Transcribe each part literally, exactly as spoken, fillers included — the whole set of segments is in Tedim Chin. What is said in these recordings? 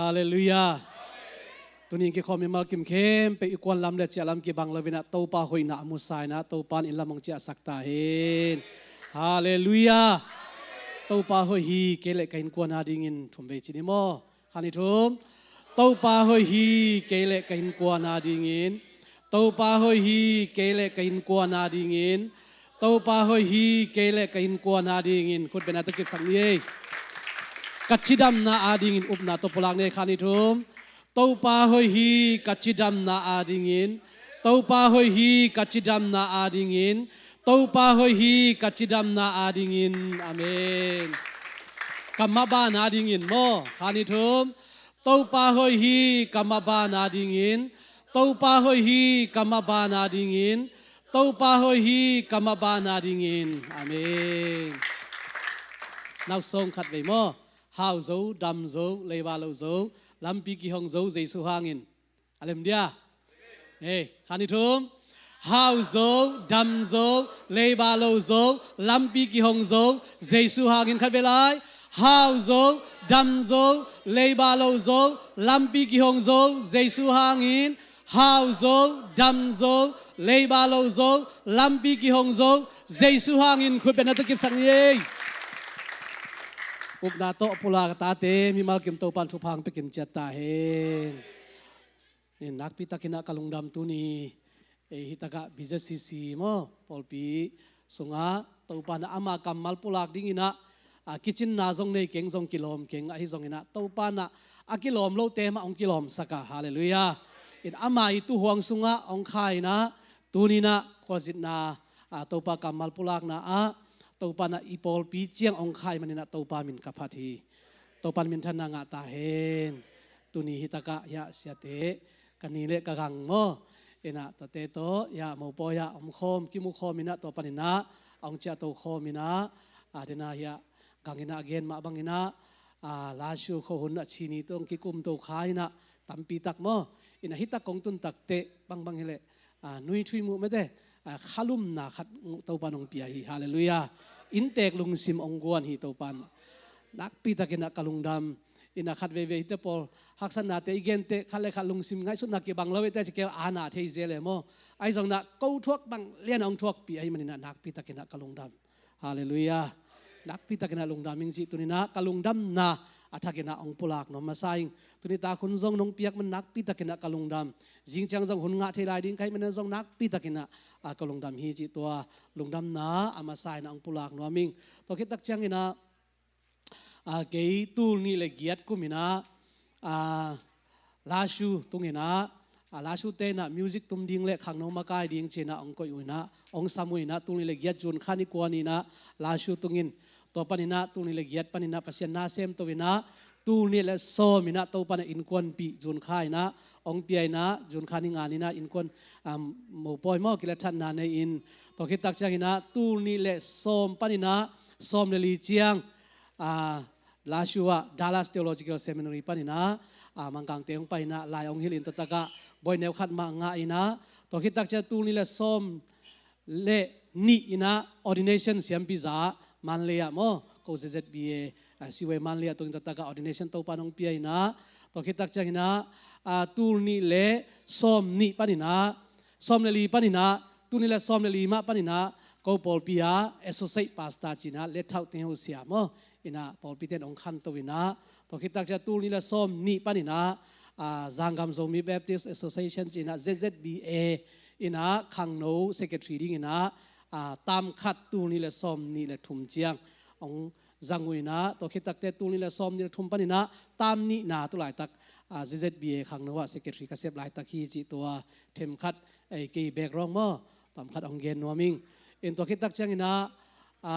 Halleluiah. Tuni in kikhawm mimal kim khempeuh i kuan lam le ciah lam kibang lo-in ah Topa hoihna a musa-in ah Topa in inn lam hong ciahsak ta hen. Halleluiah. Topa hoih hi, kei le ka innkuan adingin, thum vei ci ni maw. Kha ni thum. Topa hoih hi, kei le ka innkuan adingin. Topa hoih hi, kei le ka innkuan adingin. Topa hoih hi, kei le ka innkuan adingin. Khut bengna tawh kipsak ni ei. Ka cidamna adingin upna tawh pulak ni ei. Kha ni thum. Topa hoih hi, ka cidamna adingin. Topa hoih hi, ka cidamna adingin. Topa hoih hi, ka cidamna adingin. Amen. Ka maban adingin maw. Kha ni thum. Topa hoih hi, ka maban adingin. Topa hoih hi, ka maban adingin. Topa hoih hi, ka maban adingin. Amen. Nau song khat vei maw. Hau zo, dam zo, leiba lo zo, lampi kihong zo, Jesu hangin. A lem dia. Ei, kha ni thum. Hau zo, dam zo, leiba lo zo, lampi kihong zo, Jesu hangin. Khat vei lai. Hau zo, dam zo, leiba lo zo, lampi kihong zo, Jesu hangin. Hau zo, dam zo, leiba lo zo, lampi kihong zo, Jesu hangin. Khut bengna tawh kipsak ni ei. Upna tawh pulak a tate mimal kim Topa in thupha hong pia kim ciat ta hen. Nakpi takin ah ka lungdam tuni, eh, hih takah B Z C C maw, pawlpi sungah Topa in ah ama kammal pulak dingin ah, a, kicinna zong nei keng, zong kilawm keng, ahi zongin ah Topa in ah a kilawm lote mah hong kilawmsak a. Halleluiah. In ama i tuuhuang sungah hong kha-in ah tuni in ah khuazitna, a, Topa kammal pulakna ah Topa in ah i pawlpi ciang hong kha ahih manin ah Topa min ka phat hi. Topa in minthanna ngah ta hen. Tuni hih takah hiah siate, ka ni le ka gang maw, in ah tate tawh hiah mopawi ah om khawm, kimu khawm in ah, tua panin ah a hong ciahto khawm in ah, a, dena hiah gang in ah a gen mah bangin ah, a, Lashu khuahun a chini tawh hong kikumto kha in ah tampi tak maw, in ah hih tak kong tun tak teh bangbang hi leh, a, nui thuih muh mete, a, khalumna khat Topa in hong pia hi. Halleluiah. Inntek lungsim hong guan hi Topa in. Nakpi takin ah ka lungdam. In ah khat veivei hite pawl haksatnate i gen teh khat le khat lungsim ngaihsutna kibang lo ei teh ci kei a, na thei zel e maw. Ahi zongin ah ko thuak bang lian ah hong thuakpih ahih manin ah nakpi takin ah ka lungdam. Halleluiah. Nakpi takin ah lungdam ing cih tuni in ah ka lungdamna a thakin ah hong pulak nuam masa ing. Tuni tak hun zong nong piak man nakpi takin ah ka lungdam. Zing ciang zong hun ngah thei lai ding ka hih manin zong nakpi takin ah, a, ka lungdam hi cih tua lungdamna a masa in ah hong pulak nuam ing. Tua khit tak ciangin ah, a, kei tul nih le giat kum in ah, a, Lashu tung in ah, a, Lashu te in ah music tum ding le khangno makai ding ci in ah hong koih uh in ah, hong sam uh in ah, tul nih le giat June kha ni kua ni in ah Lashu tung in, tua panin ah tul nih le giat panin ah Pasian na semto in ah, tul nih le sawm in ah Topa in ah innkuanpih June kha in ah hong pia in ah, June kha ni nga ni in ah innkuan, um, mopawi maw, kilatthatna nei in, tua khit tak ciangin ah tul nih le sawm panin ah sawm le li ciang, a, Lashu ah Dallas Theological Seminary panin ah, a, Mangkangte hong pai in ah lai hong hilh in tua takah bawi neu khat mah ngah in ah, tua khit tak ciang tul nih le sawm le nih in ah ordination siampi za Manley ah maw, ko Z Z B A, a, Siway Manley ah tung in tua takah ordination Topa in hong pia in ah, tua khit tak ciangin ah, a, tul nih le sawm nih panin ah, sawm le li panin ah, tul nih le sawm le li mah panin ah ko pawlpi ah associate pastor ci in ah let thauh teng ho sia maw, in ah pawlpite in hong khanto in ah, tua khit tak ciang tul nih le sawm nih panin ah, a, Zangam Zomi Baptist Association ci in ah Z Z B A in ah khangno secretary dingin ah, a, tam khat tul nih le sawm nih le thum ciang hong zang uh in ah, tua khit tak teh tul nih le sawm nih le thum panin ah tam nihna tu laitak, a, Z Z B A khangno ah secretary ka sep laitak hi cih tua themkhat, ei, kei background maw, tam khat hong gen nuam ing. In tua khit tak ciangin ah, a,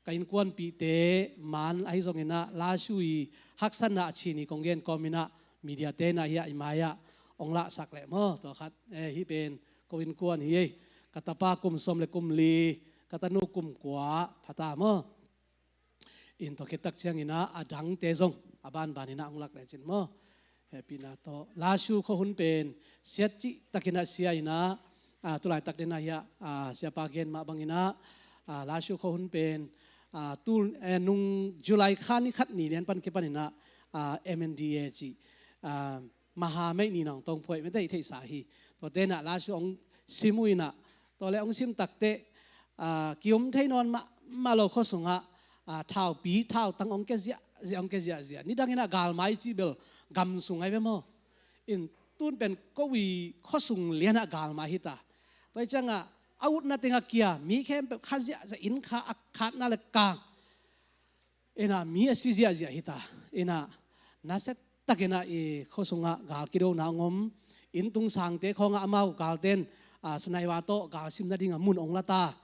ka innkuanpihte man ahi zongin ah Lashu i haksatna a chini kong gen kawm in ah media te in ah hiah i mai ah hong lahsak leh maw, tua khat, eh, hih pen ko innkuan hi ei. Ka tapa kum sawm le kum li, ka tanu kum kua pha ta maw. In tua khit tak ciangin ah a dangte zong a banban in ah hong lak lecin maw. Hehpihna tawh Lashu khuahun pen siat cih takin ah sia in ah, a, tu laitak den ah hiah, a, siapa gen mah bangin ah, a, Lashu khuahun pen, a, tul, eh, nung July kha ni khat ni lian pan kipan in ah, ah, M N D A cih, ah, maha meih ni nong tong phuai mete i theihsa hi. Tuate inah lasu ong sim uh inah, tuale ong sim takte, ah, kium thei nawn mahmah lo khuasungah, ah, thaupi, thautang ong kia ziahziah, ong kia ziahziah. Nidang inah galmai cih bel gam sung ai ve maw. In tun pen ko ui khuasung lianah galmai hita. Tua i ciangah a utna tengah kia, mi khempeuh kha ziahziah, inn kha a khatna le kang. Inah mi a si ziahziah hita. Inah nasia takinah i khuasungah gal kidona ong om. Inn tung sangte khawngah amau galten, ah, sanaiva tawh gal sim nadingah mun ong lata.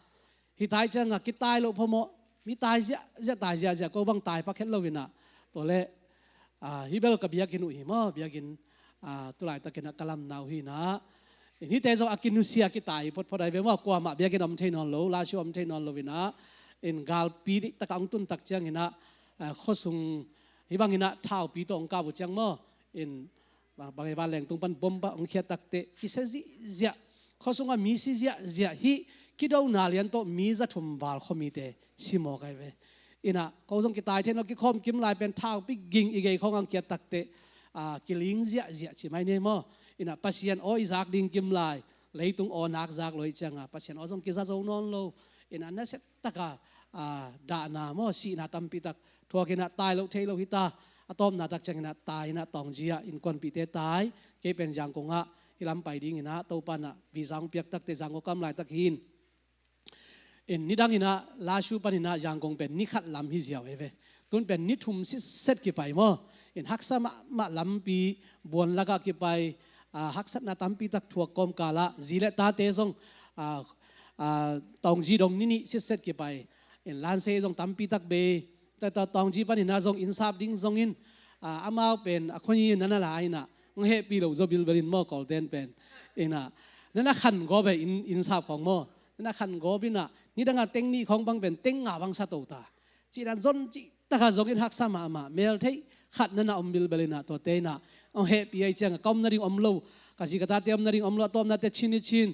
Hita i ciangah kitai loh phamawh, mi tai ziahziah, tai ziahziah, ko bang tai pakhet lo inah. Tuale, ah, hi bel ka biakinn uh hi maw, biakinn, ah, tulaitakinah ka lamna uh hi inah. In hihte zong a kinusia kitai photphot ai ve maw, kuamah biakinn om thei nawn lo, lasu om thei nawn lo inah. In galpi deihtaka ong tun tak cianginah, ah, khuasung hih banginah thaupi tawh ong kap uh ciang maw. In bang, bang ei vanleng tung pan bomba ong khia takte kisia ziahziah. Khuasungah mi si ziahziah, hih kidona lian tawh mi za thum val khuamite si mawk ai ve. Inah ko zong kitai thei nawn lo, kikhawm kim lai pen thaupi ging i gei khawng ang kia takte, ah, kiling ziahziah ci mai ni maw. Inah Pasian aw i zak ding kim lai, leitung aw nak zak lo i ciangah Pasian aw zong kiza zo nawn lo. Inah nasia taka, ah, dahna maw, sihna tampi tak thuak inah tai loh thei lo hita. A tawpna tak cianginah tai inah Taungji ah innkuanpihte tai. Kei pen Yangon ah hih lam pai dinginah Topa inah visa ong piak takte Yangon kam laitak hi in. In nidang inah lasu paninah Yangon pen ni khat lam hi ziau ei ve. Tun pen ni thum sitset kipai maw. In haksa mahmah lampi buan lakah kipai, ah, haksatna tampi tak thuak kawmkalah zi le tate zong, ah, ah, Taungji dong ni nih sitset kipai. In lansei zong tampi tak bei. Tata Taungji paninah zong innsap ding zongin, ah, amau pen a khoni nana la inah ong hehpih lo zaw bilbel in maw, Kawlten pen. Inah nana khan gawp ei in, innsap khawng maw. Nana khan gawp inah nidangah teng nih khawng bang pen teng nga bang sa to ta. Cih dan zon cih taka zongin haksa mahmah, mel theih khat nana om bilbel inah tuate inah ong hehpih ai ciangah ka om nading om lo, ka zi ka tate om nading om lo, a tawpnate chin i chin.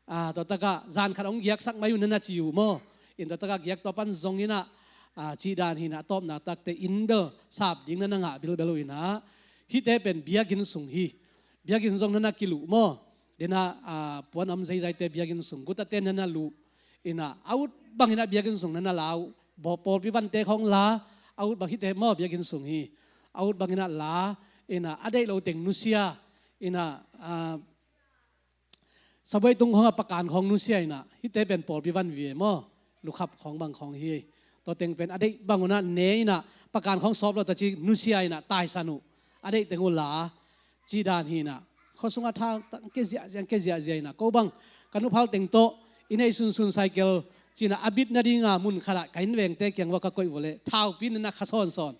Ah, tua takah zan khat ong giaksak mai uh nana ci uh maw. In tua takah giak tua pan zonginah, ah, cih dan hinah a tawpna takte inn bel sap ding nana ngah bilbel uh inah. Hihte pen biakinn sung hi. Biakinn zong nana kiluh maw. Denah, ah, puan om zeizaite biakinn sung, gutate nana luh. Inah a ut banginah biakinn sung nana la uh. Baw pawlpi vante khawng la, a ut bang hihte maw biakinn sung hi. A ut banginah la, inah a deih lo teng nusia. Inah, ah, sabuai tung khawngah pakan khawng nusia inah, hihte pen pawlpi van vive maw, lukhap khawng bang khawng hi. Tua teng pen a deih bangunah ne inah, pakan khawng sawp lo ta ci nusia inah taisan uh. A deih teng uh la, cih dan hinah. Khuasungah thautang kia ziahziah, kia ziahziah inah. Ko bang ka nuphal teng tawh i neih sunsun cycle cinah a bit nadingah mun khatah ka inn vengte kiang vua ka koih vua leh thaupi nana kha sawnsawn.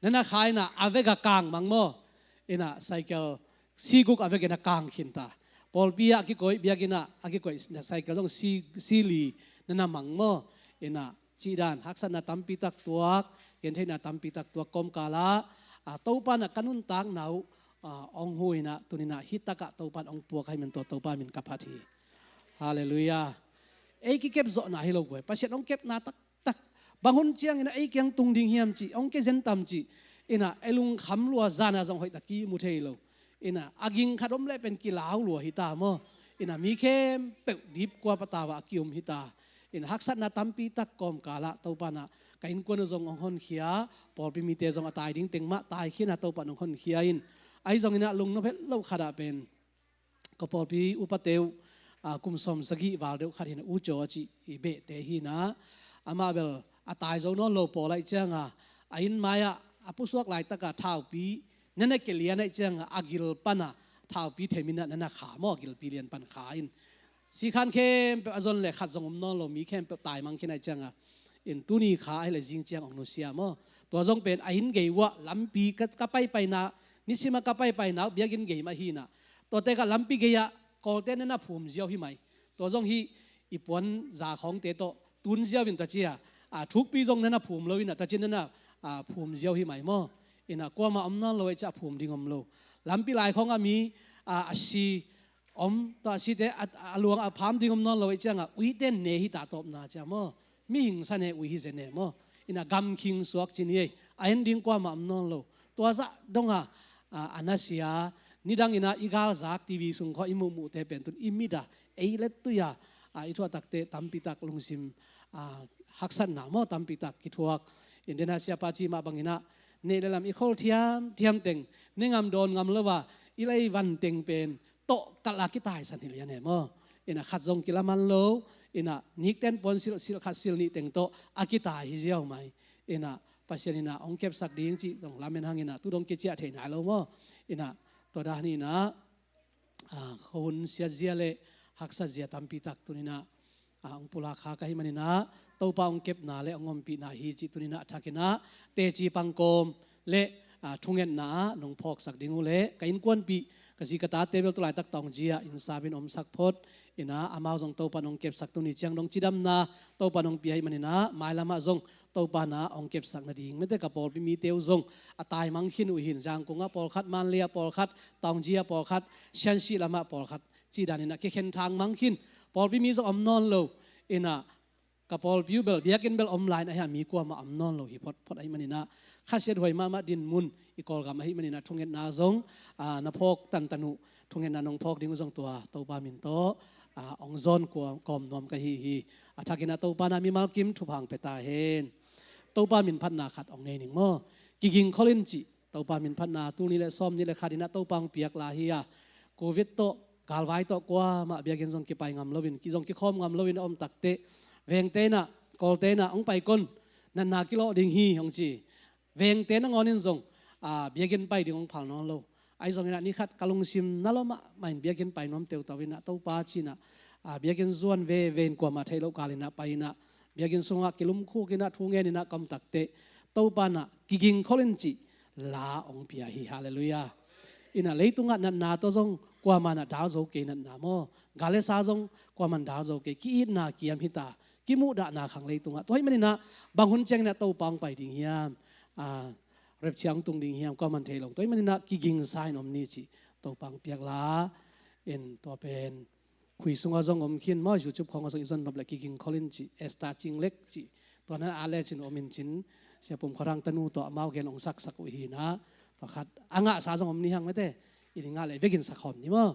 Nana kha inah a vekah kang mang maw. Inah cycle si guk a vekin a kang khin ta. Pawlpi ah a kikoih, biakinn ah a kikoih, na cycle zong si, si li nana mang maw. Inah cih dan haksatna tampi tak tuak, gentheihna tampi tak tuak kawmkalah, ah, Topa inah ka nuntakna uh, ah, ong hu inah, tuninah hih takah Topa in ong puak ahih man tua Topa min ka phat hi. Halleluiah. Ei kikep zawhna hi lo guai. Pasian ong kepna tak tak. Bang hun ciangin a ei kiang tung ding hiam cih, ong kia zen tam cih. Inah, ei lungkham lua zana zong hoihtak kimu thei lo. Inah, a ging khat om leh pen kilau lua hi ta maw. Inah, mi khempeuh dipkua patau ah a ki-um hi ta. Inah, haksatna tampi tak kawmkalah, Topa inah, ka innkuan uh zong ong honkhia, pawlpi mite zong a tai ding teng mah, tai khin a Topa in ong honkhia in. Ahi zongin ah lungnop het loh khatah pen ka pawlpi upate uh, ah, kum sawm sagih val deuh khat hinah, U Caw a cih i behte hinah. Amah bel a tai zo nawn lo pawl ahih ciangah, a inn mai-ah a pusuak laitakah thaupi nana kia lian ahih ciangah, a gil panah thaupi them inah nana kha maw, a gilpi lian pan kha in. Sikhan khempeuh a zon leh khat zong om nawn lo, mi khempeuh tai mang khin ahih ciangah. In tuni kha ahih leh zing ciang ong nusia maw. Tua zong pen a inn gei uah lampi ka, ka paipaina, nisimah ka paipaina uh biakinn gei mah hinah. Tua tekah lampi gei-ah Kawlte nana phum ziau hi mai. Tua zong hih i puanza khawngte tawh tun ziau in ta ci-a, ah, thukpi zong nana phum lo inah ta ci nana, ah, phum ziau hi mai maw. Inah kuamah om nawn lo ahih ciah phum ding om lo. Lampi lai khawngah mi, ah, a si om, tua a site a, a luang a pham ding om nawn lo ahih ciangah, uite ne hi ta tawpna ciah maw. Mihing sa ne, ui hi zen ne maw. Inah gamkhing suak ci ni ei. A en ding kuamah om nawn lo. Tua zah dong a, a, a nasia, nidang in ah i galzak T V sung khawng i muhmuhte pen tun i mit ah ei lettui a, a, i thuah takte tampi tak lungsim, a, haksatna maw tampi tak kithuak. In den a siapa cih mah bangin ah neih le lam i khol thiamthiam teng ne ngam dawn ngam lo a i lei van teng pen tawh kalh a kitaisan hi lian e maw. In ah khat zong kilaman lo, in ah nikten puan silh, silh khat silh nih teng tawh a kitai hi ziau mai. In ah Pasian in ah hong kepsak ding cih zong lamen hang in ah tu dong kiciah thei nai lo maw. In ah tua dan in ah, a, hun siatzia le haksat zia tampi tak tuni in ah, a, hong pulak khak ahih manin ah Topa hong kepna le hong ompihna hi cih tuni in ah thak in ah teci pangkawm le, a, thungetna ah nong phawksak ding uh leh ka innkuanpih ka zi ka tate bel tu laitak Taunggyi ah inn sap in omsak phot. In ah amau zong Topa in hong kepsak, tuni ciang dong cidamna Topa in hong pia ahih manin ah mailam ah zong Topa in ah hong kepsak nading, mete ka pawlpi mite uh zong a taimang khin uh hi in, Zangkong ah pawlkhat, Mandalay ah pawlkhat, Taunggyi ah pawlkhat, Shanxi lam ah pawlkhat cih dan in ah kikhen thangmang khin, pawlpi mi zong om nawn lo. In ah ka pawlpi uh bel, biakinn bel om lai in ah, a hia mi kuamah om nawn lo hi photphot ahih manin ah khasiathuai mahmah dinmun i Kawlgam ahih manin ah thungetna zong, a, na phawk tantan uh, thungetna nong phawk ding uh zong tua Topa min tawh, a, hong zawn kua-, kawm nuam ka hi hi. A thak in ah Topa in ah mimal kim thupha hong pia ta hen. Topa min phatna khat hong nei ning maw. Kiging khol in cih Topa min phatna, tul nih le sawm nih le khat in ah Topa hong piak la hi a, Covid tawh, galvai tawh kuamah biakinn zong kipai ngam lo in, ki-, zong kikhawm ngam lo in a om takteh, vengte in ah, Kawlte in ah hong pai kon, natna kilawh ding hi hong ci. Vengte nangawn in zong, a, biakinn pai ding hong phal nawn lo. Ahi zongin ah ni khat ka lungsim na lua mahmah in biakinn pai nuam teutau in ah Topa ci in ah, a, biakinn zuan veve in kuamah theih loh kal in ah pai in ah, biakinn sungah kilumkhuk in ah thu ngen in ah ka om takteh, Topa in ah kiging khol in cih la hong pia hi. Halleluiah. In ah leitungah natna tawh zong kuamah in ah dal zo kei, natna maw, gal le sa zong kuamah in dal zo kei, ki-itna kiam hi ta, kimuhdahna khang leitungah. Tua ahih manin ah bang hun ciangin ah Topa hong pai ding hiam, a, rapture hong tung ding hiam kuamah in thei lo. Tua ahih manin ah kigingsa in om ni cih Topa hong piak la in, tua pen khui sungah zong om khin maw, YouTube khawngah zong i zon nop leh Kiging Khol In cih, Esther Cing Lek cih, tua na a le cin om in cin, Sia Pum Khua Thang tanu tawh amau gen hong saksak uh hi in ah, tua khat a ngahsa zong om ni hang mete, i ding ngah leh i vekin sakhawm ni maw.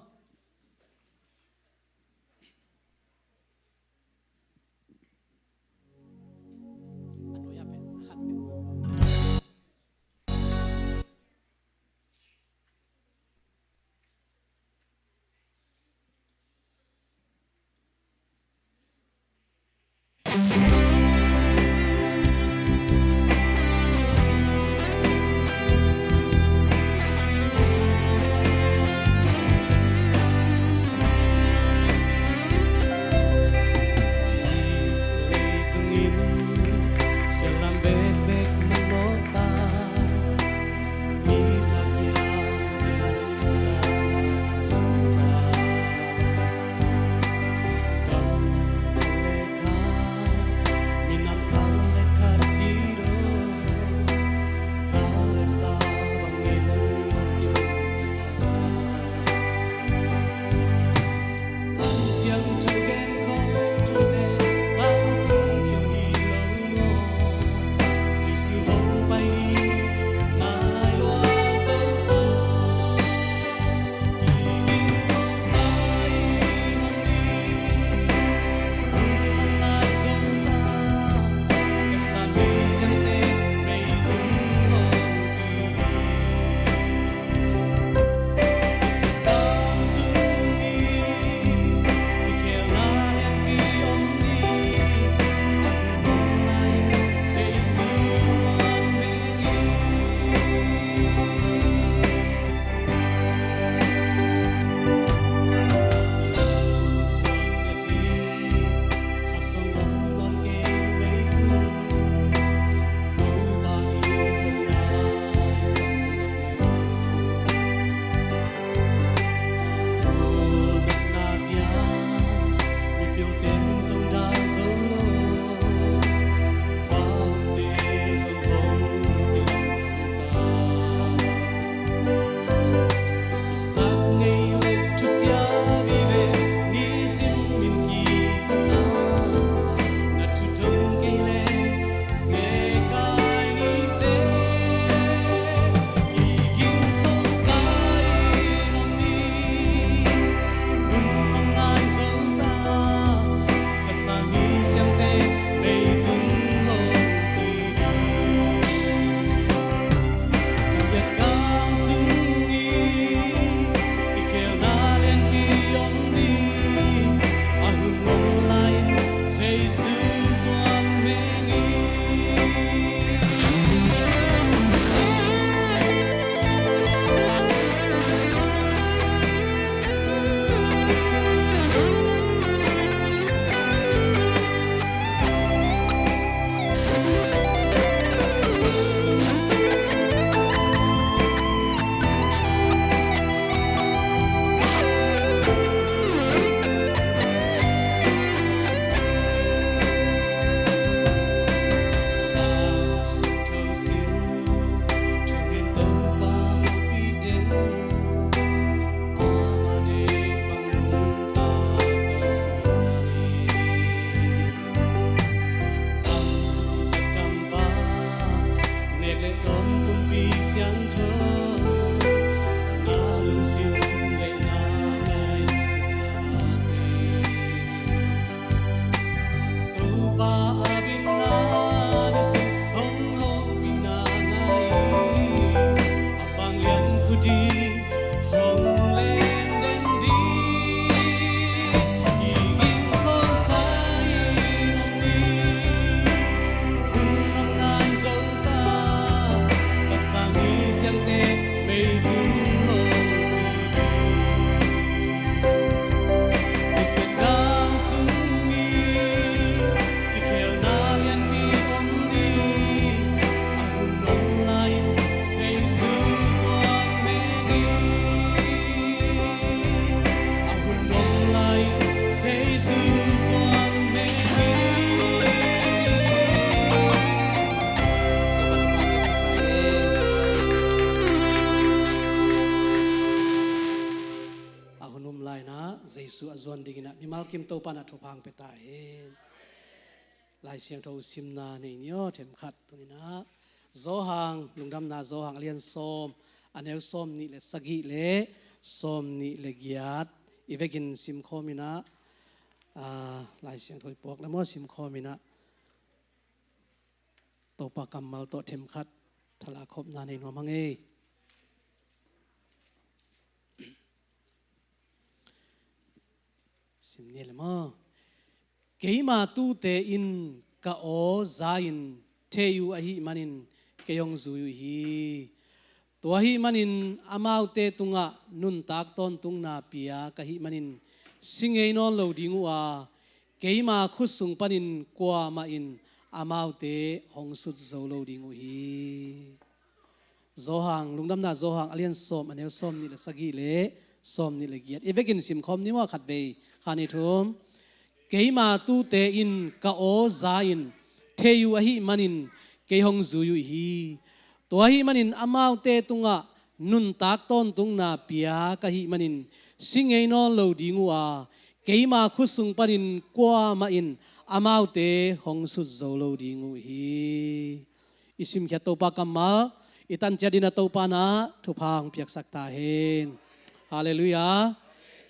A hun um lai-in ah Jesu a zuan dingin ah mimal kim Topa in ah thupha hong pia ta hen. Lai Siangtho simna nei ni aw, themkhat tuni-in ah Johan, Lungdamna Johan a lian sawm, a neu sawmnih le sagih le sawmnih le giat i vekin simkhawm in ah, aa, Lai Siangtho i puak le maw, simkhawm in ah Topa kammal tawh themkhat thalak khopna nei nuam hang ei. Sim ni le maw. Keima tuute in ka aw za-in thei uh ahih manin kei hong zui uh hi. Tua ahih manin amaute tungah nuntak tawntungna pia ka hih manin si ngei nawn lo ding uh a, keima khut sung panin kuamah in amaute hong sut zo lo ding uh hi. Johan, Lungdamna Johan a lian sawm, a neu sawmnih le sagih le sawmnih le giat i vekin simkhawm ni maw, khatvei, khat, nih, thum. Keima tuute in ka aw za-in thei uh ahih manin kei hong zui uh hi. Tua ahih manin amaute tungah nuntak tawntungna pia ka hih manin si ngei nawn lo ding uh a, keima khut sung panin kuamah in amaute hong sut zo lo ding uh hi. I simkhiat Topa kammal i tan ciat dingin ah Topa in ah thupha hong piaksak ta hen. Halleluiah.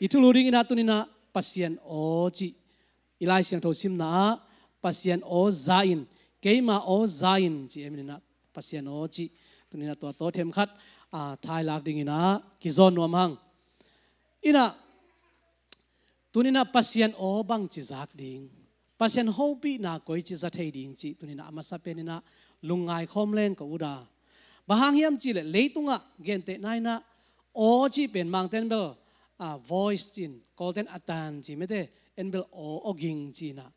I thulu dingin ah tuni-in ah Pasian aw cih, i Lai Siangtho simna ah Pasian aw za-in, keima aw za-in ci-in ah, Pasian aw cih, tuni-in ah tua tawh themkhat, aa, thailak dingin ah kizawn nuam hang. In ah, tuni-in ah Pasian aw bangci zak ding, Pasian hopihna koici za thei ding cih tuni-in ah a masa penin ah lungngai khawm leng ka ut a. Bang hang hiam cih leh leitungah gentehna in ah aw cih pen Mangte'n bel, aa, voice ci-in, Kawlte'n a tan ci, mete en bel aw, awging ci-in ah.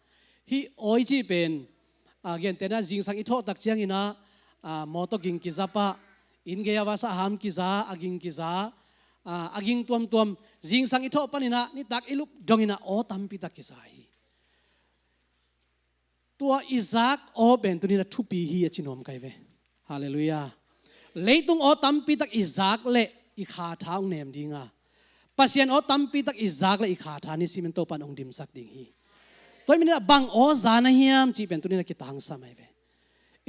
Hih aw i cih pen, aa, gentehna zingsang i thawh tak ciangin ah, aa, mawtaw ging kiza pah, inn gei a va saham kiza, a ging kiza, aa, a ging tuamtuam, zingsang i thawh panin ah nitak i lup dongin ah aw tampi tak kiza hi. Tua i zak aw pen tuni-in ah thupi hi a ci nuam ka hi ve. Halleluiah. Leitung aw tampi tak i zak leh i kha tha hong nem ding a, Pasian aw tampi tak i zak leh i kha tha nisimin Topa in hong dimsak ding hi. Tua ahih manin ah bang aw za na hiam cih pen tuni-in ah kitangsam ahi ve.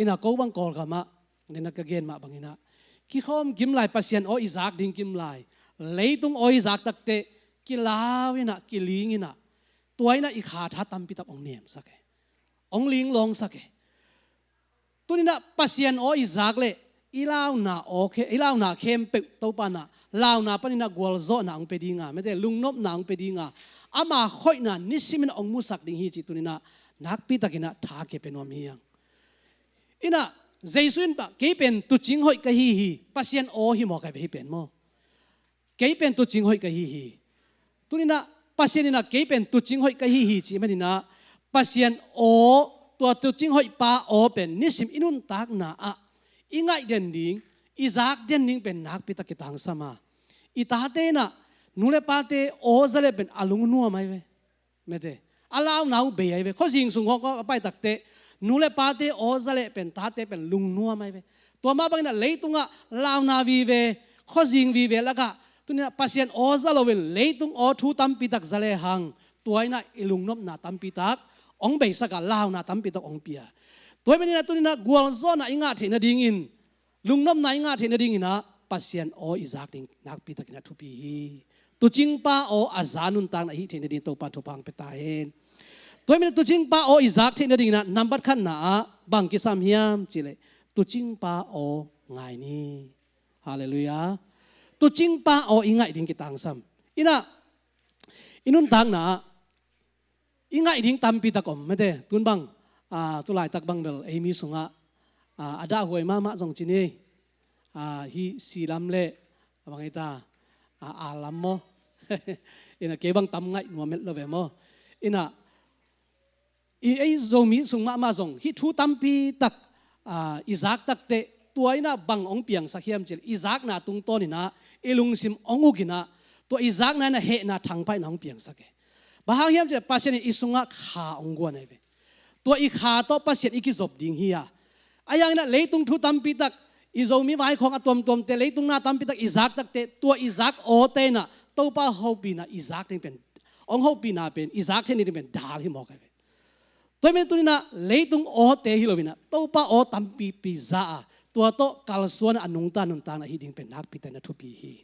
In ah ko bang Kawlgam ah, nena ka gen mah bangin ah, kikhawm kim lai, Pasian aw i zak ding kim lai, leitung aw i zak tak teh kilau in ah, kiling in ah, tua in ah i kha tha tampi tak hong nemsak e, hong linglawngsak e. Tuni-in ah Pasian aw i zak leh i launa aw khe-, i launa khempeuh Topa in ah launa panin ah gualzawhna hong pia ding a, mete lungnopna hong pia ding a, ama hoihna nisimin hong musak ding hi cih tuni-in ah nakpi takin ah tha kipia nuam hi hang. In ah Jesu in bang, kei pen tuucing hoih ka hi hi, Pasian aw hi mawk ahi ve hih pen maw. Kei pen tuucing hoih ka hi hi. Tuni-in ah Pasian in ah kei pen tuucing hoih ka hi hi cih manin ah Pasian aw, tua tuucing hoih pa aw pen nisim i nuntakna ah i ngaih den ding, i zak den ding pen nakpi tak kitangsam a. I tate in ah nu le pate aw za leh pen a lungnuam ahi ve. Mete, a launa uh bei ahi ve. Khuazing sung hong a pai tak teh nu le pate aw za leh pen tate pen lungnuam ahi ve. Tua mah bangin ah leitungah launa vive, khuazing vive lakah tuni-in ah Pasian aw za loin leitung aw thu tampi tak za lehang, tua in ah i lungnopna tampi tak hong beisak a, launa tampi tak hong pia. Tua ahih manin ah tuni-in ah gualzawhna i ngah theih nadingin, lungnopna i ngah theih nadingin ah Pasian aw i zak ding nakpi takin ah thupi hi. Tuucing pa aw a za nuntakna i hih theih nading Topa in thupha hong pia ta hen. Tua ahih manin ah tuucing pa aw i zak theih nadingin ah nambat khatna ah bang kisam hiam cih leh tuucing pa aw ngai ni. Halleluiah. Tuucingpa aw i ngaih ding kitangsam. Inah i nuntakna ah i ngaih ding tampi tak om, mete. Tun bang, ah, tulaitak bang bel ei mi sungah, ah, a dahhuai mahmah zong ci ni. Ah, hih silam le a bang ei ta, ah, a lam maw? Inah kei bang tam ngaih nuam het lo ve maw? Inah i ei Zomi sung mahmah zong hih thu tampi tak, ah, i zak takteh tua inah bang hong piangsak hiam cih leh i zakna tungtawn inah i lungsim hong uk inah tua i zakna inah hehna thangpaihna hong piangsak e. Bang hang hiam cih leh Pasian in i sungah kha hong guan ahi ve. Tua i kha tawh Pasian i kizop ding hi a. Ahi hang inah leitung thu tampi tak i Zomi vaikhawng a tuamtuamte leitung na tampi tak i zak takteh tua i zak awte inah Topa hopihna i zak ding pen, hong hopihna pen i zak theih ding pen dal hi mawk ahi ve. Tua ahih manin tuni inah leitung awte hi lo inah Topa aw tampipi za a, tua tawh kalsuan a nungta nuntakna hi ding pen nakpi takin a thupi hi.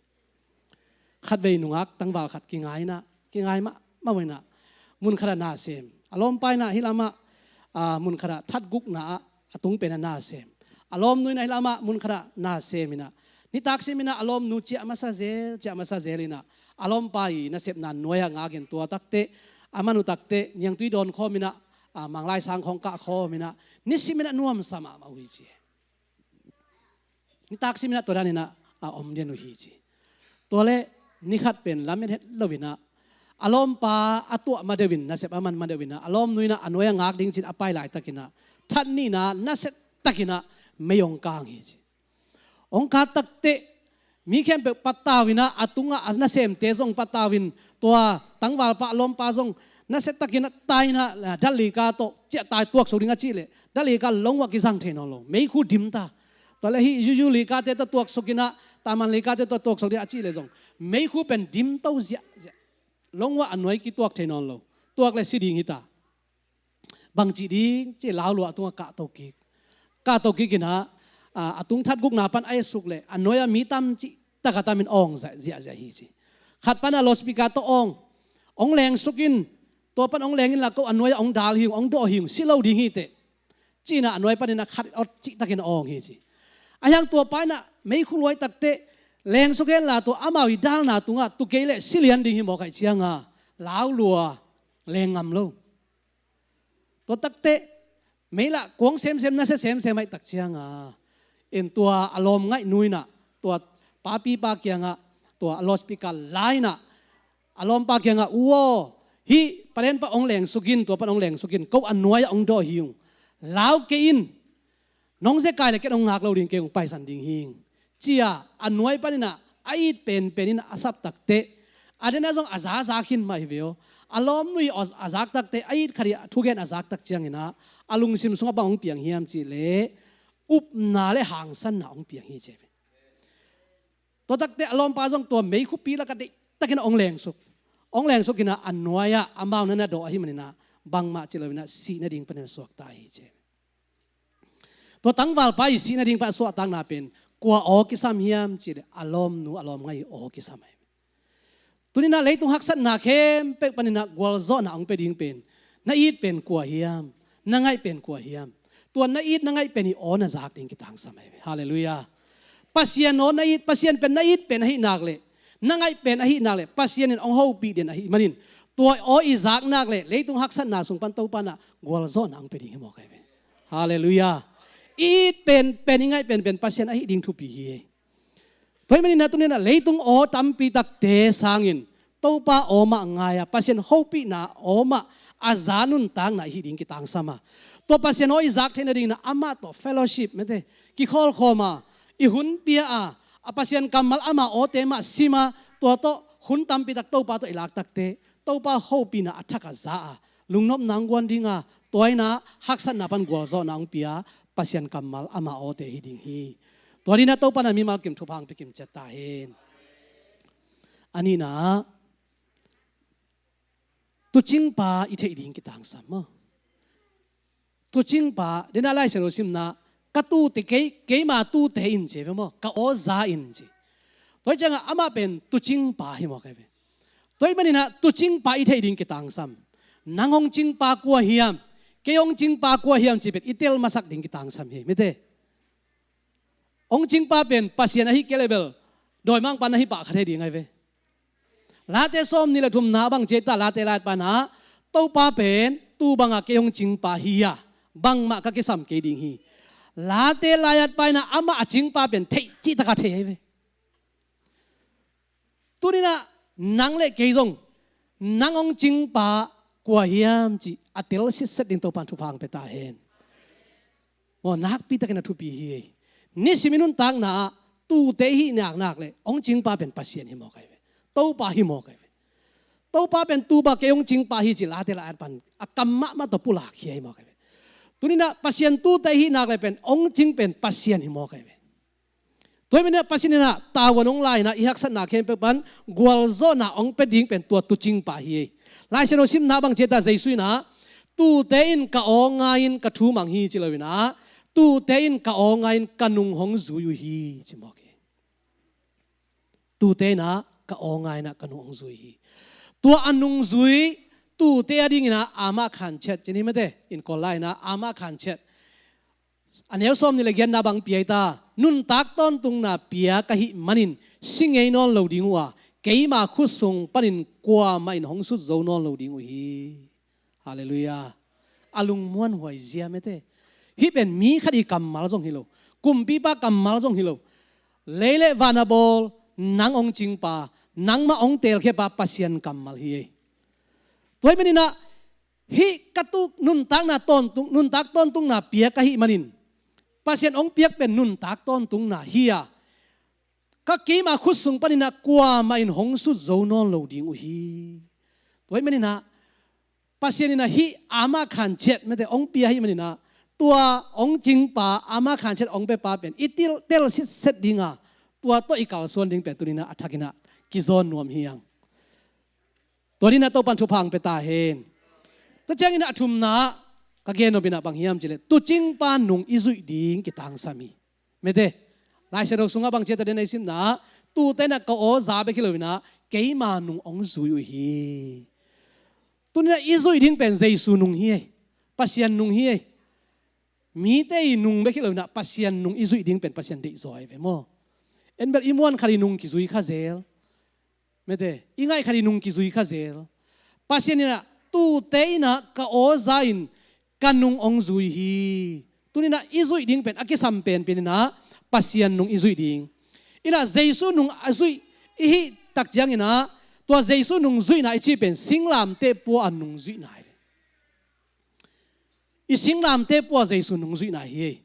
Khatvei nungak tangval khat kingai inah, kingai mahmah inah mun khatah na sem. A lawmpa inah hih lamah, ah, mun khatah that gukna ah a tung pen a na sem. A lawmnu inah hih lamah mun khatah na sem inah nitak sim inah a lawmnu ciah masa zel, ciah masa zel inah a lawmpa i nasepna nuai-ah ngakin tua takteh a man uh takteh niangtui dawn khawm inah, ah, Manglai sang khawng kah khawm inah nisim inah nuamsa mahmah uh hi ci. Nitak sim inah tua dan inah a om den uh hi ci. Tua leh nikhat pen lamet het lo inah a lawmpa a tuah ma deuh in, nasep a man ma deuh inah a lawmnu inah a nuai-ah ngak ding ci-in a pai laitak inah that nihna nasia tak inah mei hong kang hi ci. Hong kang takteh mi khempeuh patau inah a tungah a nasemte zong patau in tua tangvalpa a lawmpa zong nasia tak inah tai inah, ah, dat lika tawh ciah tai tuaksuk ding a cih leh dat lika longua kizang thei nawn lo. Meikhu dim ta. Tua leh hih yuyu likate tawh tuaksuk inah, taman likate tawh tuaksuk ding a cih leh zong meikhu pen dim to ziahziah. Longua a nuai kituak thei nawn lo. Tuak leh si ding hi ta. Bang ci ding ci lau lua a tungah kahto kik. Kahto kik inah, ah, a tung that gukna pan a et suk leh a nuai-ah mi tam cih tak a tam in awng ziahziah hi ci. Khat pan a loudspeaker tawh awng, hong lengsuk in, tua pan hong leng inla ko a nuai-ah hong dal hi ung, hong dawh hi ung, si lo ding hi teh. Ci inah a nuai pan inah khat awt cih takin a awng hi ci. Ahi hang tua pa inah meikhu luai takteh lengsuk henla tua amau i dalna tungah tu kei leh si lian ding hi mawk ahih cianga lau lua, leng ngam lo. Tua takteh meilah kuang semsem nasia semsem ahih tak cianga in tua a lawm ngaihnu inah tua papipa kiangah tua a loudspeaker la inah a lawmpa kiangah, u aw, hih paden pan hong lengsuk in, tua pan hong lengsuk in, ko a nuai-ah hong dawh hi ung, lau kei in, nong zekai leh ken hong ngak lo ding kei ung, paisan ding hi ing, ci-a a nuai pan inah a it penpen inah a sap takteh a den ah zong a zaza khin mah hi ve aw. A lawmnu i a zak takteh a it khat i thugen a zak tak ciang inah a lungsim sungah bang hong piang hiam cih leh upna le hangsanna hong piang hi ci ve. Tua takteh a lawmpa zong tua meikhupi lakah deihtakin hong lengsuk. Hong lengsuk inah a nuai-ah amau na na dawh ahih man inah bangmah ci lo inah sih nading pan inah suakta hi ci. Tua tangvalpa i sih nading pan a suahtakna pen kua aw kisam hiam cih leh a lawmnu a lawmngaih aw kisam hi. Tuni inah leitung haksatna khempeuh pan inah gualzawhna hong pia ding pen na it pen kua hiam? Na ngaih pen kua hiam? Tua na it na ngaih pen i aw na zak ding kitangsam hi. Halleluiah. Pasian aw na it, Pasian pen na it pen ahih nak leh, na ngaih pen ahih nak leh Pasian in hong hopih den ahih manin tua aw i zak nak leh leitung haksatna sung pan Topa inah gualzawhna hong pia ding hi mawk hi. Halleluiah. I it penpen, i ngaih penpen Pasian ahih ding thupi hi. Tua ahih manin ah tuni inah leitung aw tampi takte sangin Topa aw mah ngai-a, Pasian hopihna aw mah a za nuntakna i hih ding kitangsam a, tua Pasian aw i zak theih nadingin ah amah tawh fellowship, mete, kikhawlkhawm a, i hun pia a, a Pasian kammal ama awte mah sim a, tua tawh hun tampi tak Topa tawh i lak takteh Topa hopihna a thak a za a, lungnopna hong guan ding a, tua in ah haksatna pan gualzawhna hong pia Pasian kammal ama awte hi ding hi. Tua dingin ah Topa in ah mimal kim thupha hong pia kim ciat ta hen. A nihna ah tuucingpa i theih ding kitangsam maw? Tuucingpa, dena Lai Siangtho simna, ka tuute, kei, keima tuute in ci ve maw, ka aw za in ci. Tua hi ciangah amah pen tuucingpa hi mawk hi ve. Tua ahih manin ah tuucingpa i theih ding kitangsam. Nang hong cingpa kua hiam, kei hong cingpa kua hiam cih pen i tel masak ding kitangsam hi, mite. Hong cingpa pen Pasian ahih kei leh bel Dawimangpa na hi pah kha thei ding ahi ve. Late sawmnih le thumna bang ci ta, Late lai-at pa in ah, Topa pen tuu bangah kei hong cingpa hi a, bangmah ka kisam kei ding hi. Late lai-at pa in ah amah a cingpa pen theih cihtak a thei ahi ve. Tuni-in ah nang le kei zong, nang hong cingpa kua hiam cih a tel sitset ding Topa'n thupha hong pia ta hen. Maw, nakpitakin a thupi hi. Nisim i nuntakna ah tuute i hih nak leh hong cingpa pen Pasian hi mawk ahi ve. Topa hi mawk ahi ve. Topa pen tuu bangah kei hong cingpa hi ci Late lai-at pa'n a kam mahmah tawh pulak hi mawk ahi ve. Tuni-in ah Pasian tuute i hih nak leh pen hong cing pen Pasian hi mawk ahi ve. Tua ahih manin ah Pasian in ah tavuan hong la-in ah i haksatna khempeuh pan gualzawhna hong pia ding pen tua tuucingpa hi. Lai Siangtho simna bang ci ta, Jesu in ah, tuute in ka aw ngai-in ka thu mang hi ci lo-in ah, tuute in ka aw ngai-in ka nung hong zui uh hi ci mawk hi. Tuute in ah ka aw ngai-in ah ka nung hong zui hi. Tua a nungzui tuute a dingin ah ama khanchiat ci ni mate, in Kawl lai-in ah ama khanchiat. A neu sawmnih le giatna bang pia i ta, nuntak tawntungna pia ka hih manin si ngei nawn lo ding uh a, keima khut sung panin kuamah in hong sut zo nawn lo ding uh hi. Halleluiah. A lungmuanhuai zia mate. Hih pen mi khat i kammal zong hi lo, kumpipa kammal zong hi lo. Lei le van a bawl, nang hong cingpa, nangmah hong teelkhiapa Pasian kammal hi. Tua ahih manin ah hih ka tuu nuntakna tawntung, nuntak tawntungna pia ka hih manin, Pasian hong piak pen nuntak tawntungna hi a, ka keima khut sung panin ah kuamah in hong sut zo nawn lo ding uh hi. Tua ahih manin ah Pasian in ah hih ama khanchiat mate hong pia ahih manin ah, tua hong cingpa, ama khanchiat hong piapa pen i tel, tel sitset ding a, tua tawh i kalsuan ding pen tuni-in ah a thakin ah kizawn nuam hi hang. Tua dingin ah Topa'n thupha hong pia ta hen. Tua ciangin ah a thumna ah ka gen nop in ah bang hiam cih leh, tuucingpa nung i zuih ding kitangsam hi. Mate, Lai Siangtho sungah bang ci ta, den a i simna ah, tuute in ah ka aw za bek hi lo-in ah keima nung hong zui uh hi. Tuni-in ah i zuih ding pen Jesu nung hi ei. Pasian nung hi ei. Mite i nung bek hi lo-in ah Pasian nung i zuih ding pen Pasian deihzaw ahi ve maw. En bel i muan khat i nung kizui kha zel. Mate, i ngaih khat i nung kizui kha zel. Pasian in ah, tuute in ah ka aw za-in ka nung hong zui hi. Tuni-in ah i zuih ding pen a kisam penpen in ah Pasian nung i zuih ding. In ah Jesu nung a zuih i hih tak ciangin ah, tua Jesu nung zuihna i cih pen singlamteh pua a nung zuihna hi. I singlamteh pua Jesu nung zuihna hi.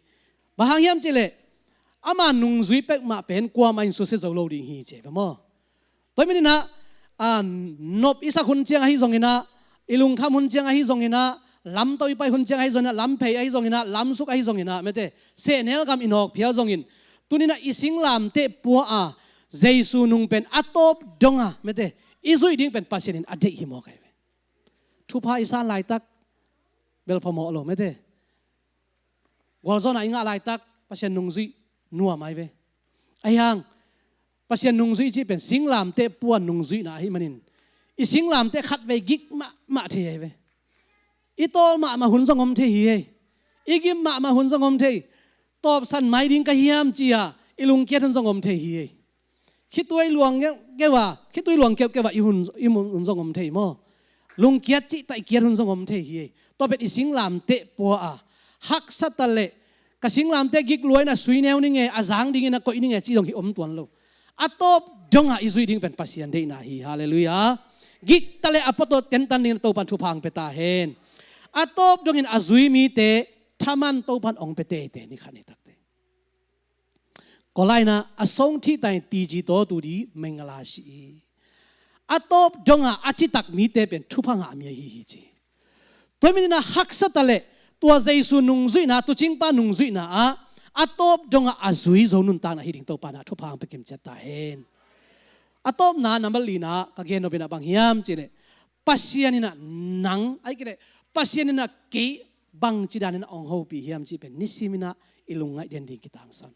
Bang hang hiam cih leh, ama nung zui peuhmah pen kuamah in susia zo lo ding hi ci ve maw. Tua ahih manin ah, a, nop i sak hun ciang ahi zongin ah, i lungkham hun ciang ahi zongin ah, lamto i pai hun ciang ahi zongin ah, lamphei ahi zongin ah, lamsuk ahi zongin ah, mate, sehnel gam i nawk phial zongin, tuni-in ah i singlamteh pua a Jesu nung pen a tawp dong a, mate, i zuih ding pen Pasian in a deih hi mawk ahi ve. Thupha i san laitak bel phamawh lo, mate. Gualzawhna i ngah laitak Pasian nung zuih nuam ahi ve. Ahi hang, Pasian nung zuih cih pen singlamteh pua nung zuihna ahih manin, i singlamteh khatvei gik mahmah thei ahi ve. I tawl mahmah hun zong om thei hi ei. I gim mahmah hun zong om thei. Tawpsan mai ding ka hiam ci-a i lungkiat hun zong om thei hi ei. Khitui luang keuh a, khitui luang keuhkeuh a i hun, i mun hun zong om thei maw. Lungkiat cihtaih kiat hun zong om thei hi ei. Tua pen i singlamteh pua a, haksa ta leh, ka singlamteh gik lua in a sui neu ning e, a zang dingin a koih ning e cih zong hi om tuan lo. A tawp dong a i zuih ding pen Pasian deihna hi. Halleluiah. Gik ta leh a pua tawh tentan dingin Topa'n thupha hong pia ta hen. A tawp dongin a zui mite thaman Topa'n hong pia teitei ni khat ni takte. Kawlai-in ah, a song thihta in tiji taw tu di mengala si hi. A tawp dong a a citak mite pen thupha ngah mi ahi hi ci. Tua ahih manin ah haksa ta leh, tua Jesu nungzuihna, tuucingpa nungzuihna ah a tawp dong a a zui zo nuntakna hi ding Topa'n ah thupha hong pia kimciat ta hen. A tawpna, number lina ka gen nop in ah bang hiam cih leh, Pasian in ah nang, ahih kei leh Pasian in ah kei bangci danin ah hong hopih hiam cih pen nisim in ah i lungngaih den ding kitangsam.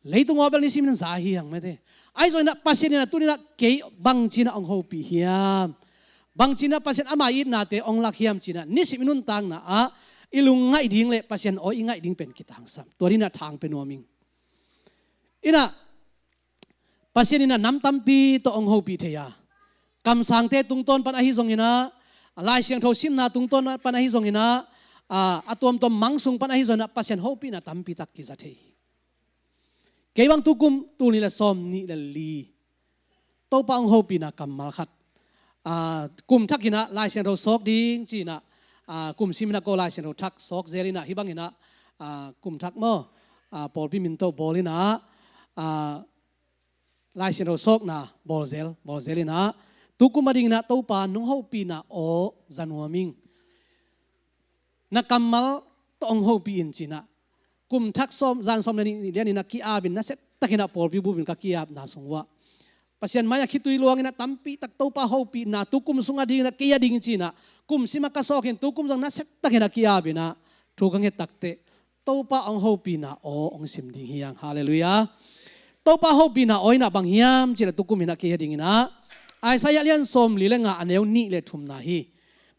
Leitung aw bel nisim in ah za hi hang mate. Ahi zongin ah Pasian in ah tuni in ah kei bangci in ah hong hopih hiam, bangci in ah Pasian ama itnate hong lak hiam ci-in ah nisim i nuntakna ah i lungngaih ding leh Pasian aw i ngaih ding pen kitangsam. Tua dingin ah thang pia nuam ing. In ah Pasian in ah nam tampi tawh hong hopih thei a, kamsangte tungtawn pan ahi zongin ah, Lai Siangtho simna tungtawn pan ahi zongin ah, a, a tuamtuam mang sung pan ahi zongin ah Pasian hopihna tampi tak kiza thei hi. Kei bang tukum tul nih le sawm nih le li Topa hong hopihna kammal khat, a, kum thak in ah Lai Siangtho sawk ding ci-in ah, a, kum sim in ah ko Lai Siangtho thak sawk zel in ah, hih bangin ah, a, kum thak maw, a, pawlpi min tawh bawl in ah, a, Lai Siangtho sawkna bawl zel, bawl zel in ah, tukum a dingin ah Topa nong hopihna aw za nuam ing. Na kammal tawh hong hopih in ci-in ah, kum thak sawm, zan sawm le nih lian in ah ki-ap in, nasia takin ah pawlpi bup in ka ki-apna sung uah Pasian mai-ah khitui luang in ah tampi tak Topa hopihna tukum sung a dingin ah kei a ding ci-in ah kum sim ah ka sawk in, tukum zong nasia takin ah ki-ap in ah thu ka nget takteh Topa hong hopihna aw hong sim ding hi hang. Halleluiah. Topa hopihna aw in ah bang hiam cih leh tukum in ah kei a dingin ah Isaiah lian sawm li le nga, a neu nih le thumna hi.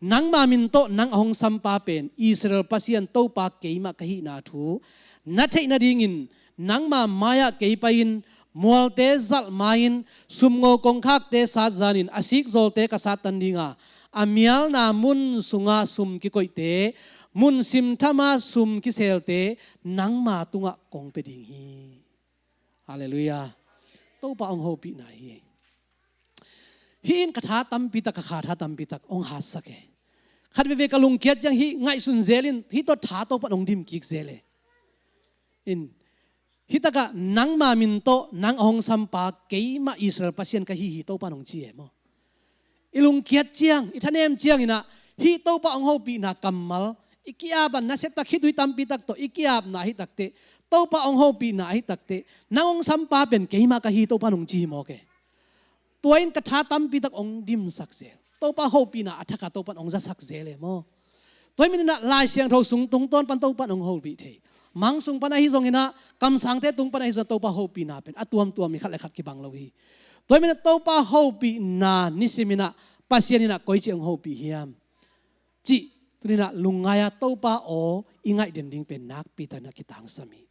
Nangma min tawh nang a hong sampa pen Israel Pasian Topa keimah ka hihna thu na theih nadingin nangma mai-ah kei pai-in, mualte zalh ma-in, sumngo kongkhakte sat zanin a sikzawlte ka sattan ding a, a mialna mun sunga sum kikoihte, mun simthama sum kiselte nangma tungah kong pia ding hi. Halleluiah. Topa hong hopihna hi. Hih in ka tha tampi tak, ka kha tha tampi tak hong hatsak e. Khat veve ka lungkiat ciang hih ngaihsun zel in, hih tawh tha Topa in hong dim kik zel e. In, hih takah nangma min tawh nang a hong sampa keimah Israel Pasian ka hi hi Topa in hong ci e maw. I lungkiat ciang, i thanem ciangin ah hih Topa hong hopihna kammal i ki-ap a, nasia tak khitui tampi tak tawh i ki-apna ahi takteh, Topa hong hopihna ahi takteh, nang hong sampa pen keimah ka hi Topa in hong ci hi mawk e. Tua in ka tha tampi tak hong dimsak zel. Topa hopihna a thak a Topa in hong zasak zel e maw. Tua hi manin ah Lai Siangtho sung tungtawn pan Topa in hong hopih thei. Mang sung pan ahi zongin ah, kamsangte tung pan ahi zongin ah Topa hopihna pen a tuamtuam hi, khat le khat kibang lo hi. Tua hi manin ah Topa hopihna nisim in ah Pasian in ah koici hong hopih hiam cih tuni-in ah lungngai-a Topa aw i ngaih den ding pen nakpi takin ah kitangsam hi.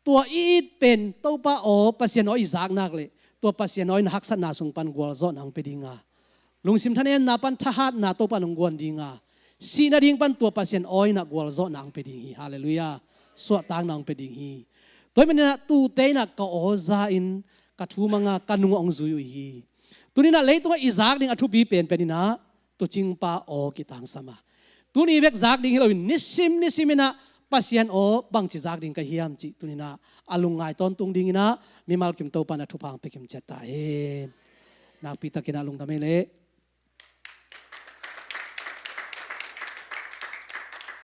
Tua i it pen Topa aw, Pasian aw i zak nak leh, tua Pasian aw in haksatna sung pan gualzawhna hong pia ding a, lungsim thanemna pan thahatna Topa in hong guan ding a, sih nading pan tua Pasian aw in ah gualzawhna hong pia ding hi. Halleluiah. Suahtakna hong pia ding hi. Tua hi manin ah tute in ah ka aw za in, ka thu mang a, ka nung hong zui uh hi. Tuni-in ah leitungah i zak ding a thupi penpen in ah tuucingpa aw kitangsam a, tuni bek zak ding hi loin nisim nisim in ah Pasian aw bangci zak ding ka hiam cih tuni-in ah a lungngai tawntung dingin ah mimal kim Topa in ah thupha hong pia kim ciat ta hen. Nakpi takin ah lungdam ei leh.